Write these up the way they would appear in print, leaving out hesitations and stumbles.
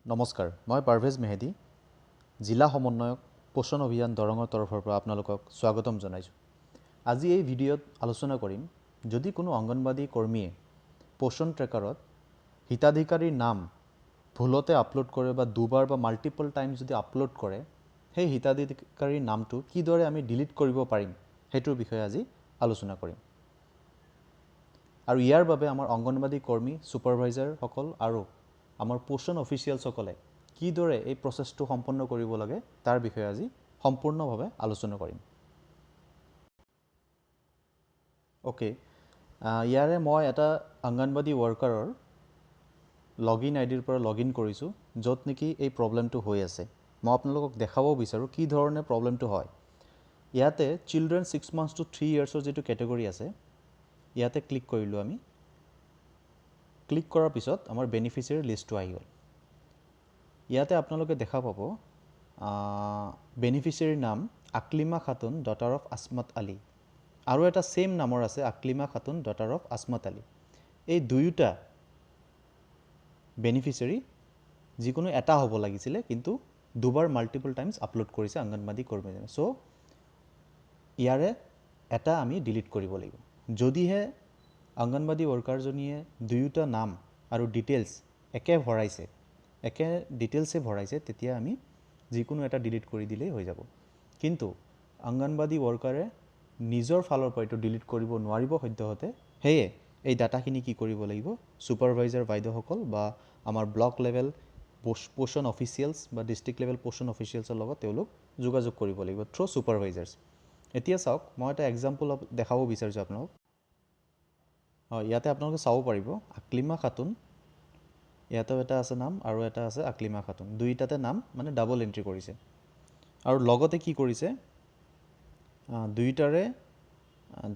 নমস্কাৰ, মই পাৰভেজ মেহেদী, জিলা সমন্বয়ক, পোষণ অভিযান দৰঙৰ তৰফৰ পৰা আপোনালোকক স্বাগতম জনাইছোঁ। আজি এই ভিডিঅ'ত আলোচনা কৰিম, যদি কোনো অংগনবাদী কৰ্মীয়ে পোষণ ট্ৰেকাৰত হিতাধিকাৰীৰ নাম ভুলতে আপলোড কৰে বা দুবাৰ বা মাল্টিপল টাইম যদি আপলোড কৰে, সেই হিতাধিকাৰীৰ নামটো কিদৰে আমি ডিলিট কৰিব পাৰিম সেইটোৰ বিষয়ে আজি আলোচনা কৰিম। আৰু ইয়াৰ বাবে আমাৰ অংগনবাদী কৰ্মী, ছুপাৰভাইজাৰসকল আৰু আমাৰ পোষণ অফিচিয়েলছসকলে কিদৰে এই প্ৰচেছটো সম্পন্ন কৰিব লাগে তাৰ বিষয়ে আজি সম্পূৰ্ণভাৱে আলোচনা কৰিম। অ'কে, ইয়াৰে মই এটা অংগনবাদী ৱৰ্কাৰৰ লগ ইন আই ডিৰ পৰা লগ ইন কৰিছোঁ, য'ত নেকি এই প্ৰব্লেমটো হৈ আছে। মই আপোনালোকক দেখাব বিচাৰোঁ কি ধৰণে প্ৰব্লেমটো হয়। ইয়াতে চিলড্ৰেন 6 মান্থছ টু 3 ইয়েৰ্ছৰ যিটো কেটেগৰী আছে, ইয়াতে ক্লিক কৰিলোঁ আমি। ক্লিক কৰাৰ পিছত আমাৰ বেনিফিচিয়াৰী লিষ্টটো আহি গ'ল। ইয়াতে আপোনালোকে দেখা পাব বেনিফিচিয়াৰীৰ নাম আকলিমা খাতুন, ডটাৰ অফ আছমত আলী, আৰু এটা ছেইম নামৰ আছে আকলিমা খাতুন, ডটাৰ অফ আছমত আলী। এই দুয়োটা বেনিফিচিয়াৰী যিকোনো এটা হ'ব লাগিছিলে, কিন্তু দুবাৰ মাল্টিপল টাইমছ আপলোড কৰিছে অংগনবাদী কৰ্মীজনে। চ' ইয়াৰে এটা আমি ডিলিট কৰিব লাগিব। যদিহে অংগনবাদী ৱৰ্কাৰজনীয়ে দুয়োটা নাম আৰু ডিটেইলছ একে ভৰাইছে, একে ডিটেইলছে ভৰাইছে, তেতিয়া আমি যিকোনো এটা ডিলিট কৰি দিলেই হৈ যাব। কিন্তু অংগনবাদী ৱৰ্কাৰে নিজৰ ফালৰ পৰা এইটো ডিলিট কৰিব নোৱাৰিব সদ্যহতে। সেয়ে এই ডাটাখিনি কি কৰিব লাগিব, ছুপাৰভাইজাৰ বাইদেউসকল বা আমাৰ ব্লক লেভেল পোষণ অফিচিয়েলছ বা ডিষ্ট্ৰিক্ট লেভেল পোষণ অফিচিয়েলছৰ লগত তেওঁলোক যোগাযোগ কৰিব লাগিব থ্ৰু ছুপাৰভাইজাৰ্ছ। এতিয়া চাওক, মই এটা এক্সাম্পল দেখাব বিচাৰিছোঁ আপোনালোকক। হয়, ইয়াতে আপোনালোকে চাব পাৰিব আকলিমা খাতুন, ইয়াতেও এটা আছে নাম আৰু এটা আছে আকলিমা খাতুন, দুইটাতে নাম মানে ডাবল এণ্ট্ৰি কৰিছে। আৰু লগতে কি কৰিছে, দুয়োটাৰে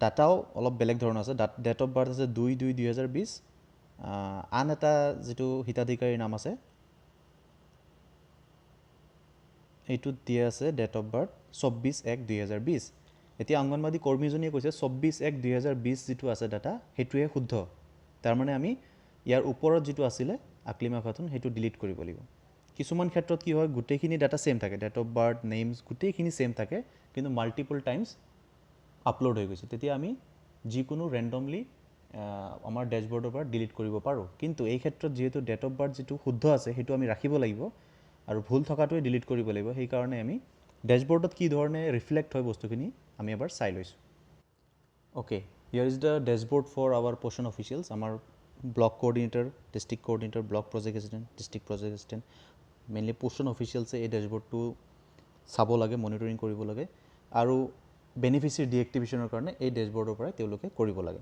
ডাটাও অলপ বেলেগ ধৰণৰ আছে। ডেট অফ বাৰ্থ আছে 2/2/2020। আন এটা যিটো হিতাধিকাৰীৰ নাম আছে এইটোত দিয়া আছে ডেট অফ বাৰ্থ 24/1/2020। এতিয়া অংগনবাদী কৰ্মীজনীয়ে কৈছে 24/1/2020 যিটো আছে ডাটা সেইটোৱে শুদ্ধ। তাৰমানে আমি ইয়াৰ ওপৰত যিটো আছিলে আকলিমা খাতুন সেইটো ডিলিট কৰিব লাগিব। কিছুমান ক্ষেত্ৰত কি হয়, গোটেইখিনি ডাটা ছেইম থাকে, ডেট অফ বাৰ্থ, নেমছ গোটেইখিনি ছেইম থাকে, কিন্তু মাল্টিপল টাইমছ আপলোড হৈ গৈছে। তেতিয়া আমি যিকোনো ৰেণ্ডমলি আমাৰ ডেছবৰ্ডৰ পৰা ডিলিট কৰিব পাৰোঁ। কিন্তু এই ক্ষেত্ৰত যিহেতু ডেট অফ বাৰ্থ যিটো শুদ্ধ আছে সেইটো আমি ৰাখিব লাগিব আৰু ভুল থকাটোৱে ডিলিট কৰিব লাগিব। সেইকাৰণে আমি ডেছবৰ্ডত কি ধৰণে ৰিফ্লেক্ট হয় বস্তুখিনি আমি এবাৰ চাই লৈছোঁ। Okay, here is the dashboard for our Poshan officials. আমাৰ block coordinator, district coordinator, block project assistant, district project assistant, mainly Poshan অফিচিয়েলছে এই ডেছবৰ্ডটো চাব লাগে, মনিটৰিং কৰিব লাগে আৰু বেনিফিচিয়াৰী ডিএক্টিভেশ্যনৰ কাৰণে এই ডেছবৰ্ডৰ পৰাই তেওঁলোকে কৰিব লাগে।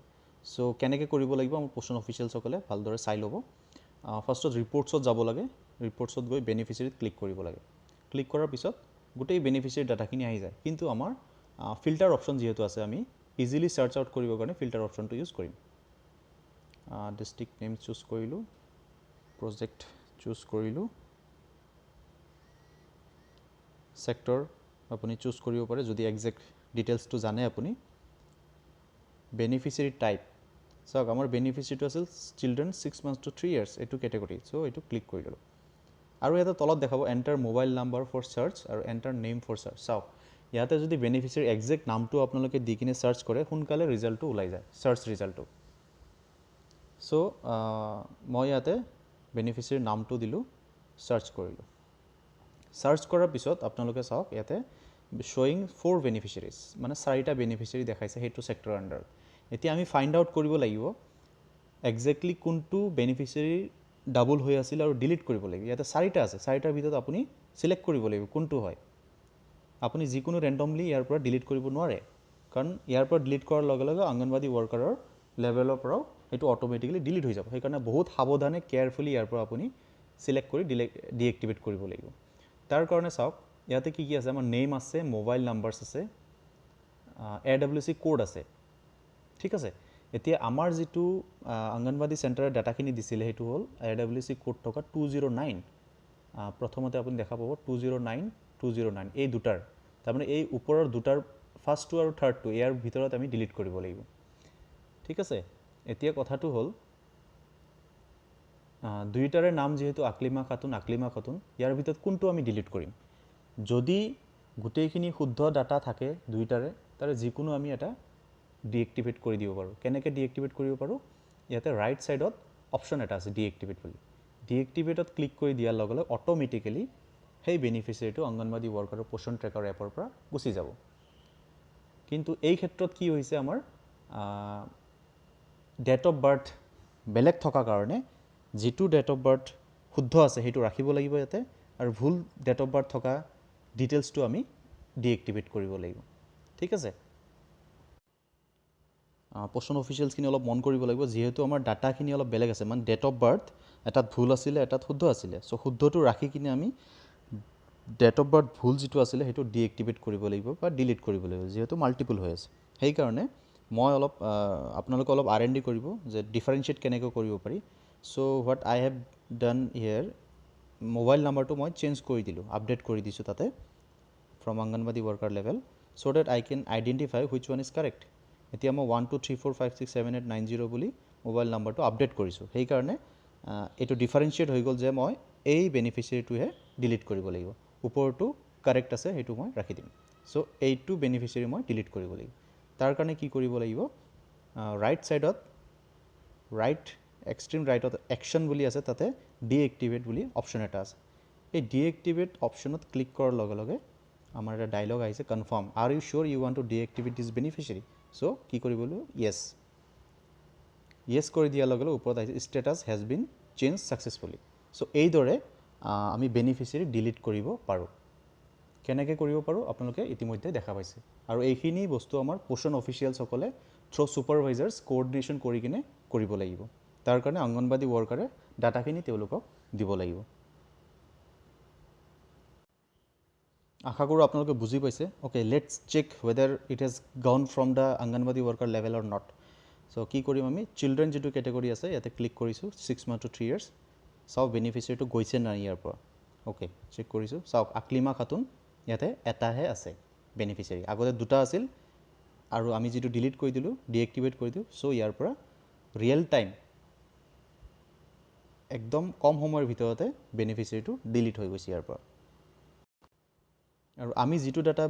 চ' কেনেকৈ কৰিব লাগিব আমাৰ পোষণ অফিচিয়েলছসকলে ভালদৰে চাই ল'ব। ফাৰ্ষ্টত ৰিপৰ্টছত যাব লাগে, ৰিপৰ্টছত গৈ বেনিফিচিয়াৰীত ক্লিক কৰিব লাগে। ক্লিক কৰাৰ পিছত গোটেই বেনিফিচিয়াৰী ডাটাখিনি আহি যায়। কিন্তু আমাৰ ফিল্টাৰ অপশ্যন যিহেতু আছে, আমি ইজিলি চাৰ্চ আউট কৰিবৰ কাৰণে ফিল্টাৰ অপশ্যনটো ইউজ কৰিম। ডিষ্ট্ৰিক্ট নেম চুজ কৰিলোঁ, প্ৰজেক্ট চুজ কৰিলোঁ, ছেক্টৰ আপুনি চুজ কৰিব পাৰে যদি একজেক্ট ডিটেইলছটো জানে আপুনি। বেনিফিচিয়াৰী টাইপ চাওক, আমাৰ বেনিফিচিয়াৰীটো আছিল চিলড্ৰেন 6 মান্থছ টু 3 ইয়াৰ্ছ, এইটো কেটেগৰী। চ' এইটো ক্লিক কৰি ল'লোঁ আৰু ইয়াতে তলত দেখাব enter mobile number for search আৰু এণ্টাৰ নেম ফৰ চাৰ্চ। চাওক, ইয়াতে যদি বেনিফিচিয়াৰী একজেক্ট নামটো আপোনালোকে দি কিনে চাৰ্চ কৰে, সোনকালে ৰিজাল্টটো ওলাই যায়, চাৰ্চ ৰিজাল্টটো। চ' মই ইয়াতে বেনিফিচিয়াৰীৰ নামটো দিলোঁ, চাৰ্চ কৰিলোঁ। চাৰ্চ কৰাৰ পিছত আপোনালোকে চাওক ইয়াতে শ্বয়িং 4 বেনিফিচিয়াৰিজ, মানে চাৰিটা বেনিফিচিয়াৰী দেখাইছে সেইটো ছেক্টৰৰ আণ্ডাৰত। এতিয়া আমি ফাইণ্ড আউট কৰিব লাগিব একজেক্টলি কোনটো বেনিফিচিয়াৰী ডাবল হৈ আছিল আৰু ডিলিট কৰিব লাগিব। ইয়াতে চাৰিটা আছে, চাৰিটাৰ ভিতৰত আপুনি চিলেক্ট কৰিব লাগিব কোনটো হয়। আপুনি যিকোনো ৰেণ্ডমলি ইয়াৰ পৰা ডিলিট কৰিব নোৱাৰে, কাৰণ ইয়াৰ পৰা ডিলিট কৰাৰ লগে লগে অংগনবাদী ৱৰ্কাৰৰ লেভেলৰ পৰাও সেইটো অট'মেটিকেলি ডিলিট হৈ যাব। সেইকাৰণে বহুত সাৱধানে কেয়াৰফুলি ইয়াৰ পৰা আপুনি চিলেক্ট কৰি ডিএক্টিভেট কৰিব লাগিব। তাৰ কাৰণে চাওক ইয়াতে কি কি আছে, আমাৰ নেম আছে, মোবাইল নাম্বাৰ্ছ আছে, এ ডাব্লিউ চি কোড আছে, ঠিক আছে। এতিয়া আমাৰ যিটো অংগনবাদী চেণ্টাৰৰ ডাটাখিনি দিছিলে সেইটো হ'ল এ ডাব্লিউ চি কোড থকা 209। প্ৰথমতে আপুনি দেখা পাব 209, 209, এই দুটাৰ, তাৰমানে এই ওপৰৰ দুটাৰ ফাৰ্ষ্টটো আৰু থাৰ্ডটো ইয়াৰ ভিতৰত আমি ডিলিট কৰিব লাগিব, ঠিক আছে। এতিয়া কথাটো হ'ল, দুয়োটাৰে নাম যিহেতু আকলিমা খাতুন, আকলিমা খাতুন, ইয়াৰ ভিতৰত কোনটো আমি ডিলিট কৰিম? যদি গোটেইখিনি শুদ্ধ ডাটা থাকে দুয়োটাৰে, তাৰে যিকোনো আমি এটা ডিএক্টিভেট কৰি দিব পাৰোঁ। কেনেকৈ ডিএক্টিভেট কৰিব পাৰোঁ? ইয়াতে ৰাইট ছাইডত অপশ্যন এটা আছে ডিএক্টিভেট বুলি। ডিএক্টিভেটত ক্লিক কৰি দিয়াৰ লগে লগে অট'মেটিকেলি সেই বেনিফিচিয়াৰীটো অংগনবাদী ৱৰ্কাৰৰ পোষণ ট্ৰেকাৰ এপৰ পৰা গুচি যাব। কিন্তু এই ক্ষেত্ৰত কি হৈছে, আমাৰ ডেট অফ বাৰ্থ বেলেগ থকাৰ কাৰণে যিটো ডেট অফ বাৰ্থ শুদ্ধ আছে সেইটো ৰাখিব লাগিব ইয়াতে আৰু ভুল ডেট অফ বাৰ্থ থকা ডিটেইলছটো আমি ডিএক্টিভেট কৰিব লাগিব। ঠিক আছে, পোষণ অফিচিয়েলছখিনি অলপ মন কৰিব লাগিব, যিহেতু আমাৰ ডাটাখিনি অলপ বেলেগ আছে, মানে ডেট অফ বাৰ্থ এটাত ভুল আছিলে, এটাত শুদ্ধ আছিলে। চ' শুদ্ধটো ৰাখি কিনে আমি ডেট অফ বাৰ্থ ভুল যিটো আছিলে সেইটো ডিএক্টিভেট কৰিব লাগিব বা ডিলিট কৰিব লাগিব, যিহেতু মাল্টিপুল হৈ আছে। সেইকাৰণে মই অলপ আপোনালোকে অলপ আৰ এন ডি কৰিব যে ডিফাৰেঞ্চিয়েট কেনেকৈ কৰিব পাৰি। So what I have done here, mobile নাম্বাৰটো মই চেঞ্জ কৰি দিলোঁ, আপডেট কৰি দিছোঁ তাতে from Anganwadi worker level, so that I can identify which one is correct. এতিয়া মই 1 2 3 4 5 6 7 8 9 0 বুলি মোবাইল নাম্বাৰটো আপডেট কৰিছোঁ। সেইকাৰণে এইটো ডিফাৰেঞ্চিয়েট হৈ গ'ল যে মই এই বেনিফিচিয়াৰীটোহে ডিলিট কৰিব লাগিব, ওপৰটো কাৰেক্ট আছে, সেইটো মই ৰাখি দিম। চ' এইটো বেনিফিচিয়াৰী মই ডিলিট কৰিব লাগিব। তাৰ কাৰণে কি কৰিব লাগিব? ৰাইট ছাইডত, ৰাইট এক্সট্ৰিম ৰাইটত একশ্যন বুলি আছে, তাতে ডিএক্টিভেট বুলি অপশ্যন এটা আছে। এই ডিএক্টিভেট অপশ্যনত ক্লিক কৰাৰ লগে লগে আমাৰ এটা ডাইলগ আহিছে, "Confirm, are you sure you want to deactivate this beneficiary?" So কি কৰিব লাগিব? য়েছ। য়েছ কৰি দিয়াৰ লগে লগে ওপৰত আহিছে, "Status has been change successfully." So এইদৰে আমি বেনিফিচিয়াৰী ডিলিট কৰিব পাৰোঁ। কেনেকৈ কৰিব পাৰোঁ আপোনালোকে ইতিমধ্যে দেখা পাইছে। আৰু এইখিনি বস্তু আমাৰ পোষণ অফিচিয়েলছসকলে থ্ৰ' ছুপাৰভাইজাৰ্ছ কোঅৰ্ডিনেশ্যন কৰি কিনে কৰিব লাগিব। তাৰ কাৰণে অংগনবাদী ৱৰ্কাৰে ডাটাখিনি তেওঁলোকক দিব লাগিব। আশা কৰোঁ আপোনালোকে বুজি পাইছে। Okay, let's check whether it has gone from the Anganwadi worker level or not. So কি কৰিম আমি? চিলড্ৰেন যিটো কেটেগৰী আছে ইয়াতে ক্লিক কৰিছোঁ, 6 month to 3 years. চাওক বেনিফিচিয়াৰীটো গৈছে নাই ইয়াৰ পৰা। অ'কে, চেক কৰিছোঁ। চাওক, আকলিমা খাতুন ইয়াতে এটাহে আছে বেনিফিচিয়াৰী, আগতে দুটা আছিল আৰু আমি যিটো ডিলিট কৰি দিলোঁ, ডিএক্টিভেট কৰি দিলোঁ। চ' ইয়াৰ পৰা ৰিয়েল টাইম, একদম কম সময়ৰ ভিতৰতে বেনিফিচিয়াৰীটো ডিলিট হৈ গৈছে ইয়াৰ পৰা। আৰু আমি যিটো ডাটা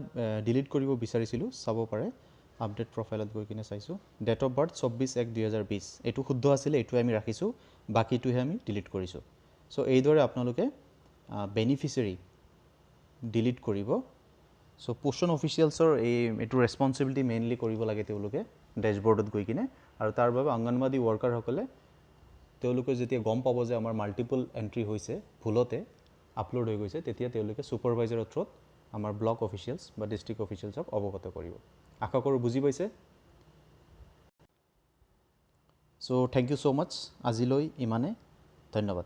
ডিলিট কৰিব বিচাৰিছিলোঁ, চাব পাৰে, আপডেট প্ৰফাইলত গৈ কিনে চাইছোঁ, ডেট অফ বাৰ্থ 24/1/2020, এইটো শুদ্ধ আছিলে, এইটোৱে আমি ৰাখিছোঁ, বাকীটোহে আমি ডিলিট কৰিছোঁ। চ' এইদৰে আপোনালোকে বেনিফিচিয়াৰী ডিলিট কৰিব। চ' পোষণ অফিচিয়েলছৰ এইটো ৰেচপনচিবিলিটি মেইনলি কৰিব লাগে তেওঁলোকে ডেছবৰ্ডত গৈ কিনে। আৰু তাৰ বাবে অংগনবাদী ৱৰ্কাৰসকলে তেওঁলোকে যেতিয়া গম পাব যে আমাৰ মাল্টিপল এণ্ট্ৰি হৈছে, ভুলতে আপলোড হৈ গৈছে, তেতিয়া তেওঁলোকে ছুপাৰভাইজাৰৰ থ্ৰুত আমাৰ ব্লক অফিচিয়েলছ বা ডিষ্ট্ৰিক্ট অফিচিয়েলছক অৱগত কৰিব। আশা কৰোঁ বুজি পাইছে। So thank you so much. আজিলৈ ইমানে, ধন্যবাদ।